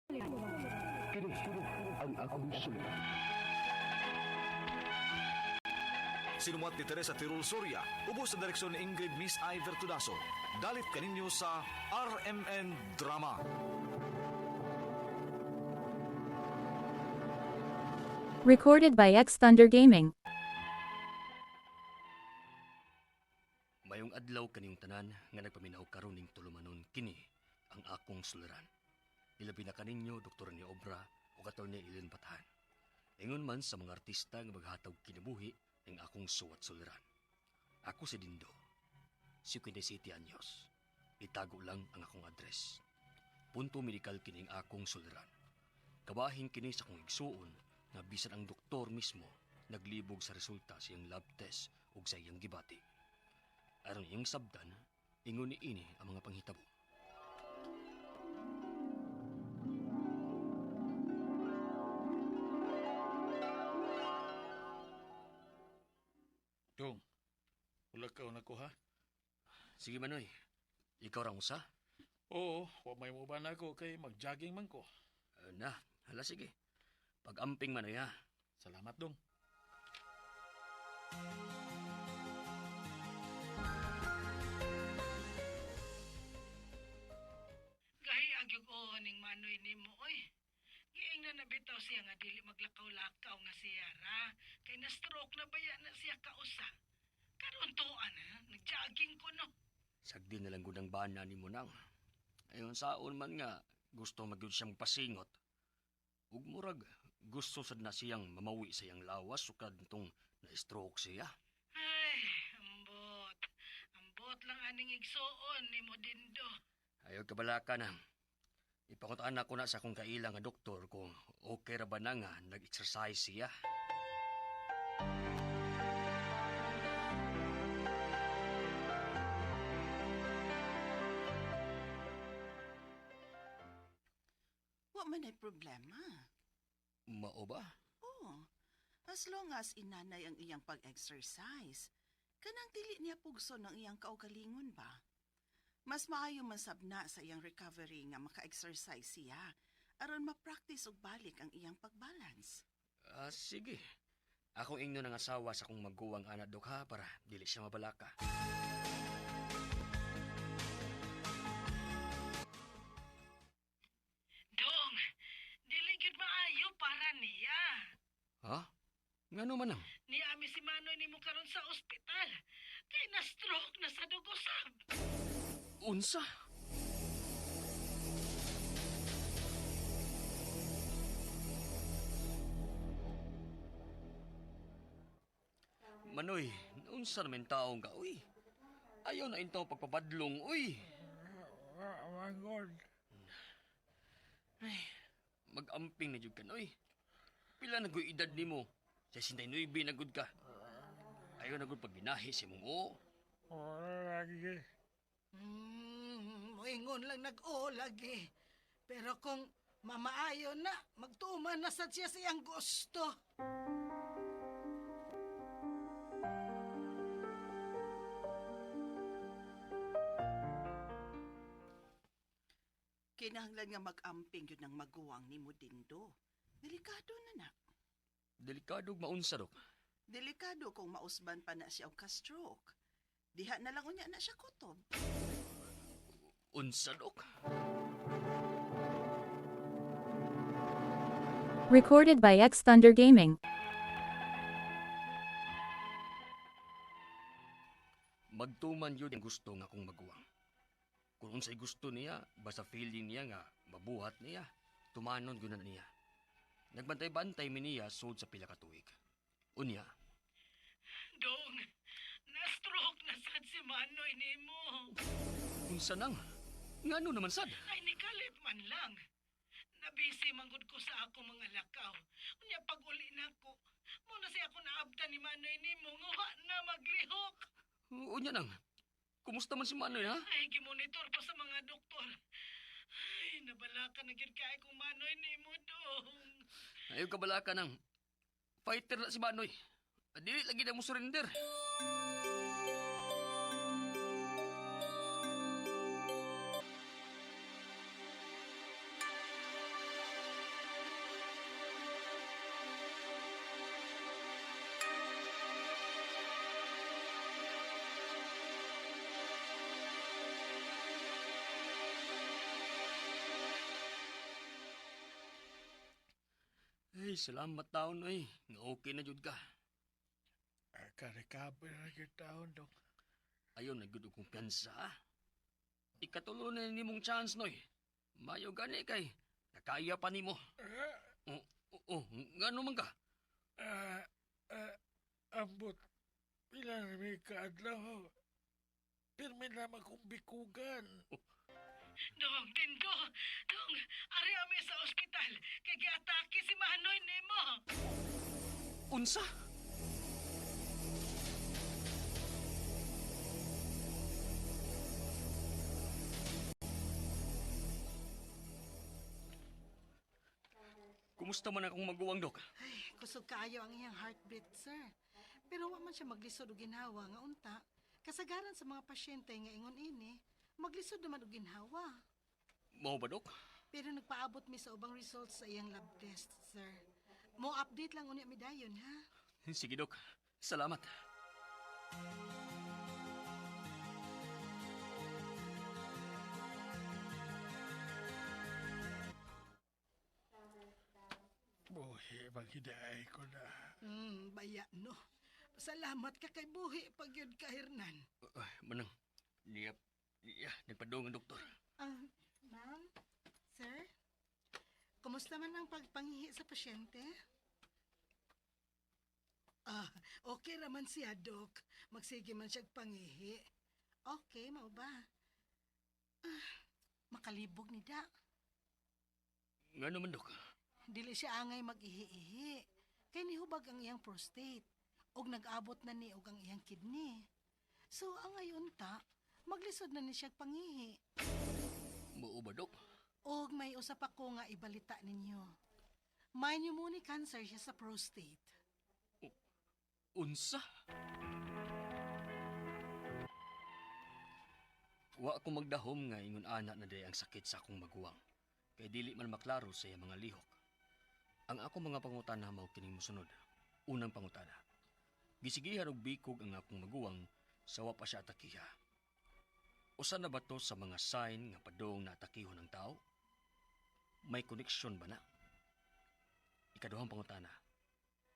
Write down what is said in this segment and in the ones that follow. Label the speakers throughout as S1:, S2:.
S1: Kini ang akong suliran.
S2: Sinumat ni Teresa Tirul Soria, ubos sa direksyon ni Ingrid Miss Iver Tudaso. Dalit kaninyo sa RMN Drama.
S3: Recorded by X Thunder Gaming.
S4: Mayong adlaw kaniyong tanan nga nagpaminaw karon ning tulumanon kini ang akong suliran. Ilabi na kaninyo Dr. ni Obra ug Attorney Eileen Batahan. Ingon man sa mga artista nga maghatag kinabuhi ning akong suwat suliran. Ako si Dindo. Si City anyos. Itago lang ang akong address. Punto medikal kining akong suliran. Kabahin kini sa akong igsuon nga bisan ang doktor mismo naglibog sa resulta sa iyang lab test ug sa iyang gibati. Aron iyang sabdan, ingon ni ini ang mga panghitabo.
S5: Dong, wala ka na ko ha?
S4: Sige Manoy, ikaw ra usa?
S5: Oo, wa may muban ako kay mag-jogging man ko.
S4: Na, hala sige. Pag-amping Manoy ha.
S5: Salamat, Dong.
S6: Gahi ang gyud ning manoy nimo oy. Giingnan na bitaw siya nga dili maglakaw-lakaw nga siya ra. Kay na stroke na baya na siya kausa. Karon tuan ha, nagjogging ko no.
S4: Sagdi na lang gud ang bana ni mo nang. Ayon saon man nga gusto magyud siyang pasingot. Ug murag gusto sad na siyang mamawi sa iyang lawas sukad nitong na-stroke siya.
S6: Ay, ambot. Ambot lang aning igsuon nimo Dindo.
S4: Ayaw kabalaka na. Ipakutaan ako na sa akong kaila nga doktor kung okay ra ba na nga nag-exercise siya.
S7: Wa man ay problema.
S4: Mao ba?
S7: Oo. As long as inanay ang iyang pag-exercise, kanang dili niya pugso ng iyang kaugalingon ba? Mas maayo man sab na sa iyang recovery nga maka-exercise siya aron ma-practice og balik ang iyang pagbalance.
S4: Ah, sige. Akong ingno ng asawa sa akong maguwang anak dok ha para dili siya mabalaka.
S6: Dong, dili gyud maayo para niya.
S4: Ha? Ngano man ang?
S6: Niami si Manoy nimo karon sa ospital. Kay na stroke na sa dugo sab.
S4: Unsa? Manoy, unsa naman taong ka, uy? Ayaw na intaw pagpabadlong, uy.
S5: Mangod.
S4: Ay, mag-amping na jud ka, noy. Pila na gud edad nimo? 69 na gud ka. Ayaw na gud pagbinahi sa imong oo.
S5: Lagi.
S6: Moingon lang nag-o lagi. Pero kung mamaayo na, magtuman na sad siya sa iyang gusto.
S7: Kinahanglan nga mag-amping yun ng maguwang nimo Dindo. Delikado na na.
S4: Delikado og maunsa dok.
S7: Delikado kung mausban pa na siya og ka-stroke. Diha na lang unya na siya kutob.
S4: Unsa dok?
S3: Recorded by X Thunder Gaming.
S4: Magtuman yun ang gusto nga akong maguwang. Kung unsay gusto niya, basta feeling niya nga mabuhat niya, tumanon gyud na niya. Nagbantay-bantay mi niya sud sa pila ka tuig. Unya,
S6: Dong, na-stroke na sad si Manoy nimo.
S4: unsa nang? Ngano naman sad?
S6: Ay, nikalit man lang. Nabisi manggod ko sa ako mga lakaw. Unya pag uli na ko, muna siya ako naabta ni Manoy nimo nga wa na maglihok.
S4: Unya nang. Kumusta man si Manoy ha?
S6: Ay, gimonitor pa sa mga doktor. Ay, nabalaka na gyud kay kung Manoy nimo, Dong.
S4: Ayaw kabalaka nang. Fighter na si Manoy. Dili lagi na mo surrender. Ay, salamat taon oy. Nga okay na jud ka.
S5: Ka-recover na gyud taon, Dong.
S4: Ayon na gyud og kumpiyansa. Ah. Ikatulo na nimong chance noy. Mayo gani kay nakaya pa nimo. Oh, oh, oh, ngano man ka?
S5: Ah, ah, ambot, pila na may kaadlaw. Pirmi lamang kong bikugan.
S6: Dong, Dindo, dong, ari ami sa ospital kay giatake si Manoy nimo.
S4: Unsa? Kumusta man akong maguwang, Dok?
S6: Ay, kusog kaayo ang iyang heartbeat, sir. Pero wa man siya maglisod og ginhawa nga unta. Kasagaran sa mga pasyente nga ingon ini, maglisod naman og ginhawa.
S4: Mao ba, Dok?
S6: Pero nagpaabot mi sa ubang results sa iyang lab test, sir. Mo update lang unya mi dayon, ha?
S4: Sige, Dok. Salamat.
S5: Buhi, maghidaay ko na.
S6: Baya no. Salamat ka kay buhi pag yun ka, Hernan.
S4: Manang, niya, niya, nagpadong ang doktor.
S6: Ah, ma'am, sir, kumusta man ang pagpangihi sa pasyente? Ah, okay raman siya, Dok. Magsige man siya'g pangihi. Okay, mao ba? Ah, makalibog ni da.
S4: Nga naman, Dok.
S6: Dili siya angay mag-ihi-ihi. Kay nihubag ang iyang prostate. Og nag-abot na ni og ang iyang kidney. So, ang ayon ta, maglisod na ni siya'g pangihi.
S4: Mao ba, Dok?
S6: Og may usap ako nga ibalita ninyo. May pneumonia cancer siya sa prostate.
S4: Unsa? Wa ko magdahom nga ingon ana na day ang sakit sa akong maguwang. Kay dili man maklaro sa iyang mga lihok. Ang ako mga pangutana mao kining mosunod. Unang pangutana. Gisigihan og bikog ang akong maguwang sa wa pa siya atakiha. Usa na ba to sa mga sign nga padung na atakihon ang tao? May koneksyon ba na? Ikaduhang pangutana.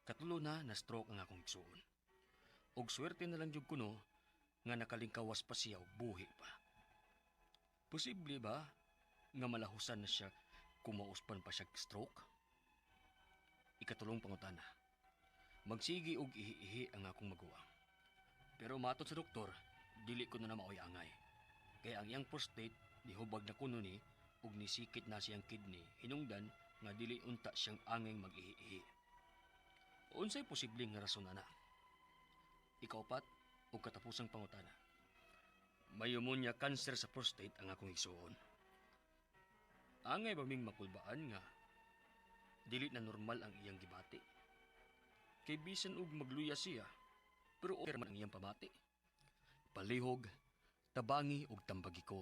S4: Katulo na na stroke ang akong igsuon. Og swerte na lang jud kuno nga nakalingkawas pa siya og buhi pa. Posible ba nga malahusan na siya kung mauspan pa siya stroke? Ikatulong pangutana. Magsigi og ihi-ihi ang akong maguwang. Pero matod sa doktor, dili ko na na maoy angay. Kaya ang iyang prostate nihubag na kuno ni ug nisikit na siyang kidney hinungdan nga dili unta siyang angay mag-ihi-ihi. Unsay posibleng nga rason ana? Ikaupat ug katapusang pangutana. May pneumonia cancer sa prostate ang akong igsuon. Angay ba ming makulbaan nga dili na normal ang iyang gibati? Kay bisan og magluya siya, pero okay man ang iyang pamati. Palihog, tabangi og tambagi ko.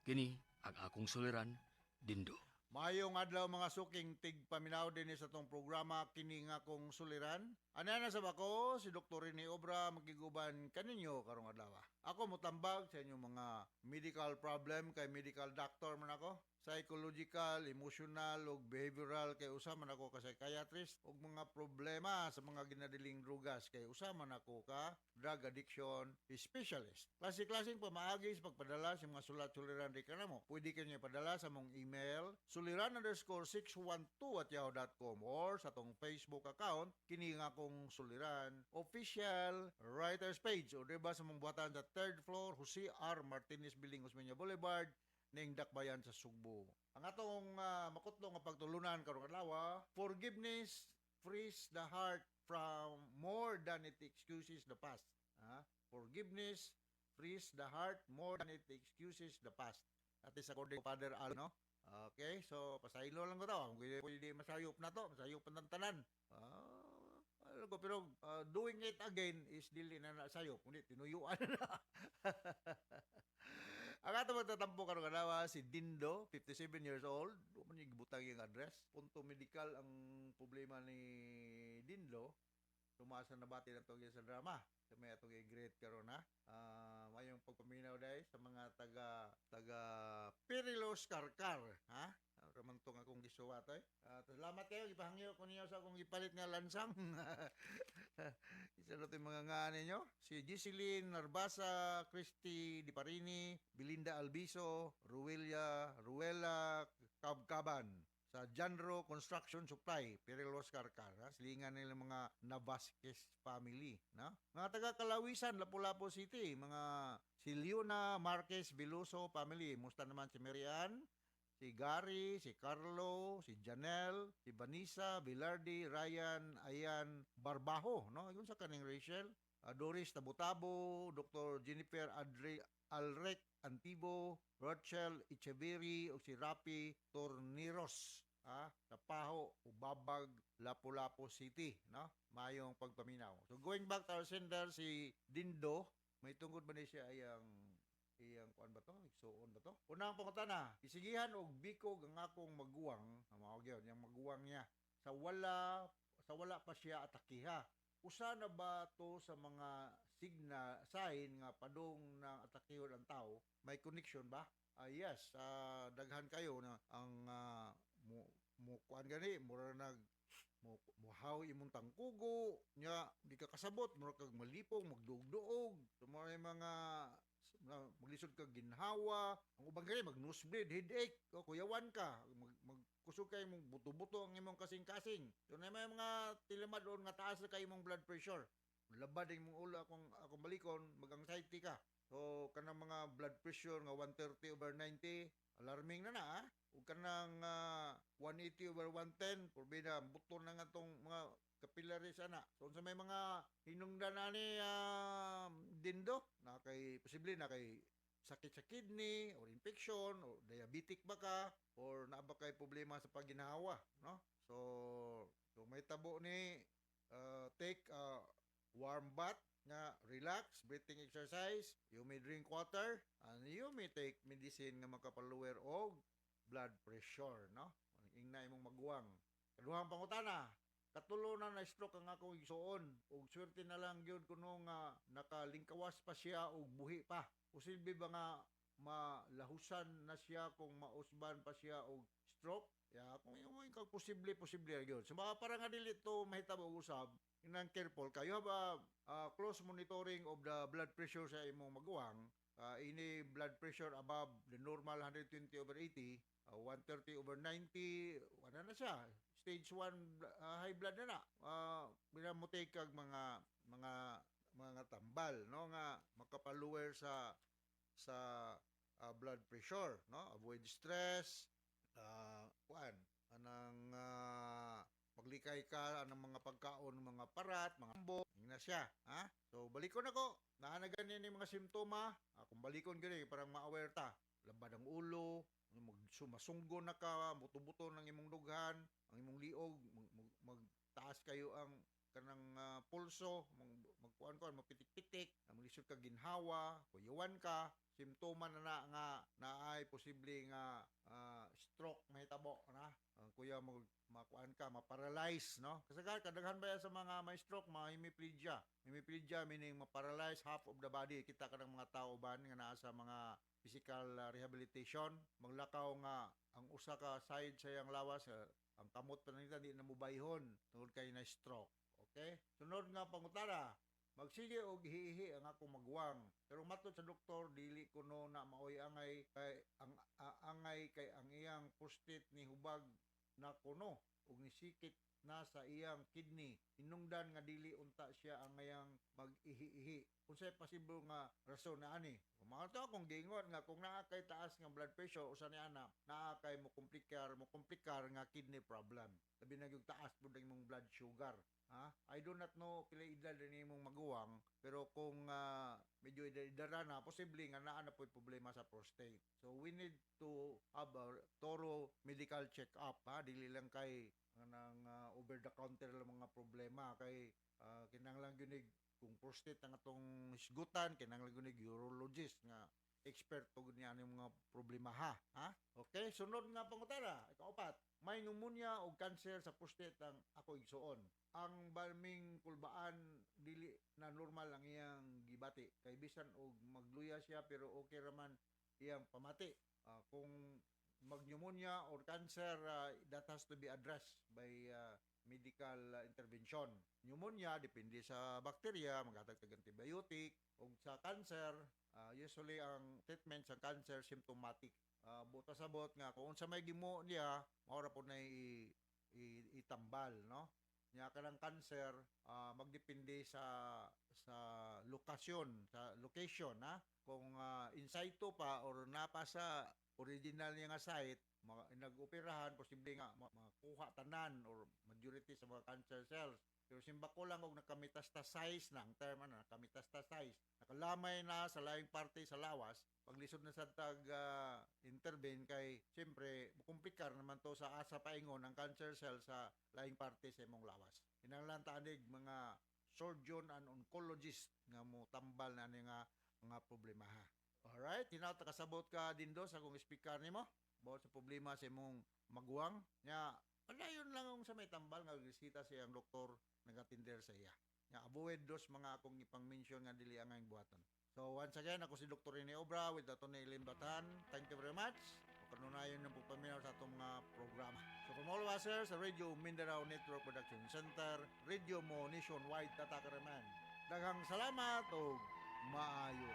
S4: Kini ang akong suliran, Dindo.
S8: Maayong adlaw mga suking tigpaminaw din sa tong programa kini nga akong suliran. Ana na sa bako si Dr. Rene Obra magiguban kaninyo karong adlaw. Ako motambag sa inyong mga medical problem kay medical doctor man ako, psychological, emotional ug behavioral kay usa man ako ka psychiatrist ug mga problema sa mga ginadiling drugas kay usa man ako ka drug addiction specialist. Klase-klaseng pamaagi sa pagpadala sa mga sulat suliran di kanamo. Pwede kanyo ipadala sa mong email suliran_612@yahoo.com or sa tong Facebook account kini nga akong suliran official writers page o diba sa mong buhatan sa third floor Jose R. Martinez Building, Osmeña Boulevard, ning Dakbayan sa Sugbo. Ang atong makutlo nga pagtulunan karong adlaw, forgiveness frees the heart from more than it excuses the past. Ha? Forgiveness frees the heart more than it excuses the past. At is according to Father Al, no? Okay, so pasaylo lang ko to. Pwede, pwede masayop na to, masayop ang tanan. Alam ko, pero doing it again is dili na nasayop. Ngunit tinuyuan na. Ang ato magtatampo karong adlaw si Dindo, 57 years old. Wa man niya gibutang iyang address. Punto medical ang problema ni Dindo. Tumaas na nabati na itong sa drama. Sa may atong i-greet karon ha. Mayong pagpaminaw dahil sa mga taga taga Perilos Karkar, ha? Raman tong akong gisuwat oy. Salamat kayo, gipahangyo ko niyo sa akong gipalit nga lansang. Isa na ito yung mga nga ninyo. Si Giseline Narbasa, Christy Di Parini, Belinda Albiso, Ruelia, Ruela Kabkaban sa Janro Construction Supply, Peril Oscar Car, ha? Silingan nila mga Navasquez family, no? Mga taga Kalawisan, Lapu-Lapu City, mga si Leona Marquez Veloso family. Musta naman si Marian, si Gary, si Carlo, si Janelle, si Vanessa, Velarde, Ryan, Ayan, Barbajo, no? Yun sa kaning Rachel. Doris Tabutabo, Dr. Jennifer Adre Alrec Antibo, Rochelle Echeverry, o si Rapi Torniros, ah, sa Paho, Ubabag, Lapu-Lapu City, no? Mayong pagpaminaw. So going back to our sender, si Dindo, may tungod ba ni siya ay ang iyang kuan ba to? Igsuon ba to? Unang pangutana, isigihan og bikog ang akong maguwang, ang mao gyud, yang maguwang niya sa wala pa siya atakiha. Usa na ba to sa mga sign nga padung ng atakihon ang tao? May connection ba? Ah, yes, daghan kayo na ang mo mo kuan gani, mura nag mo muhaw imong tangkugo nya, di ka kasabot, mura kag malipong, magduog-duog. So mao yung mga na, maglisod kag ginhawa. Ang uban gani mag nosebleed, headache o kuyawan ka, magkusog kay mong buto-buto ang imong kasing-kasing. So na may mga tilamad doon nga taas na kay imong blood pressure, labad ang imong ulo, akong akong balikon, mag-anxiety ka. So kanang mga blood pressure nga 130 over 90, alarming na na, ah. Ug kanang 180 over 110, porbida buto na nga tong mga capillaries ana. So unsa may mga hinungdan ani, Dindo, na kay posible na kay sakit sa kidney or infection or diabetic ba ka or naa ba kay problema sa pagginhawa, no? So may tabo ni, take a warm bath nga relax, breathing exercise, you may drink water and you may take medicine nga makapalower og blood pressure, no? Ingna imong maguwang. Kaduhang pangutana, katulo na na stroke ang akong igsuon ug swerte na lang gyud kuno nga nakalingkawas pa siya ug buhi pa. Posible ba nga malahusan na siya kung mausban pa siya og stroke? Ya, kung yung kag posible, posible ra gyud. So baka para nga dili to mahitabo og usab, inang careful kayo, have a close monitoring of the blood pressure sa imong maguwang. Ini blood pressure above the normal 120 over 80, 130 over 90, wala na siya. Stage 1 high blood na na. Bila mo take kag mga tambal, no, nga makapalower sa blood pressure, no? Avoid stress, kuan, anang maglikay ka anang mga pagkaon, mga parat, mga ambo, na siya, ha? So balikon ako, naa na gani ni mga simptoma, kung balikon gani parang ma-aware ta. Labad ang ulo, mag sumasunggo na ka, buto-buto ng imong dughan, ang imong liog, magtaas kayo ang kanang pulso, magkuan-kuan, mapitik-pitik, maglisod ka ginhawa, kuyawan ka, simptoma na na nga naay posible nga stroke mahitabo na. Ang kuya mag makuan ka, ma-paralyze, no? Kasi kadaghan ba yan sa mga may stroke, mga hemiplegia. Hemiplegia meaning ma-paralyze half of the body. Kita ka ng mga tao ba nga naa sa mga physical rehabilitation, maglakaw nga ang usa ka side sa iyang lawas, ang kamot pa nila di na mubayhon tungod kay na stroke. Okay? Sunod nga pangutana, magsige og ihi ang akong maguwang. Pero matod sa doktor, dili kuno na maoy angay kay ang angay kay ang iyang prostate ni hubag na kuno ug nisikit na sa iyang kidney. Hinungdan nga dili unta siya angayang mag-ihi-ihi. Unsay posible nga rason na ani? Mga to akong giingon nga kung naa kay taas nga blood pressure, usa ni ana, naa kay mo komplikar nga kidney problem. Labi na yung taas pud ang imong blood sugar. Ha? I do not know pila edad ni imong maguwang, pero kung medyo edad na, posible nga naa na po'y problema sa prostate. So we need to have a thorough medical check-up, ha, dili lang kay nang over the counter lang mga problema kay kinahanglan gyud kung prostate ang atong hisgutan, kinahanglan gyud urologist nga eksperto gud niya ang mga problema, ha. Ha? Okay, sunod nga pangutana, ikaupat. May pneumonia o cancer sa prostate ang ako igsuon. Ang balming kulbaan, dili na normal ang iyang gibati. Kay bisan og magluya siya pero okay raman iyang pamati. Kung Mag-pneumonia or cancer, that has to be addressed by medical intervention. Pneumonia, depende sa bakterya, maghatag tag antibiotic. Ug sa cancer, usually ang treatment sa cancer symptomatic. Buta sabot nga kung unsa may gimo niya, mao ra pod na itambal, no? Nya kanang cancer, magdepende sa lokasyon, sa location, ha. Kung in situ pa or napa sa original niya nga site, nag-operahan, posible nga makuha tanan or majority sa mga cancer cells. Pero simbako lang og nakametastasize na, ang term ano, nakametastasize, nakalamay na sa laing parte sa lawas, paglisod na sa tag intervene kay siyempre komplikar naman to sa asa paingon ang cancer cell sa laing parte sa imong lawas. Kinahanglan ta anig mga surgeon and oncologist nga mo tambal na ani nga mga problema, ha. Alright, hinaut kasabot ka dindo sa akong speaker nimo about sa problema sa imong maguwang. Nya, padayon lang ang sa may tambal nga resita sa iyang doktor nagatinder sa iya. Nya, avoid those mga akong ipang-mention nga dili angayng buhaton. So once again, ako si Dr. Rene Obra with Atty. Eileen Batan. Thank you very much. Kanunayon ng pagpaminaw sa atong mga programa. So from all of us here sa Radio Mindanao Network Production Center, Radio Mo Nationwide, Tatakaraman. Daghang salamat o maayo.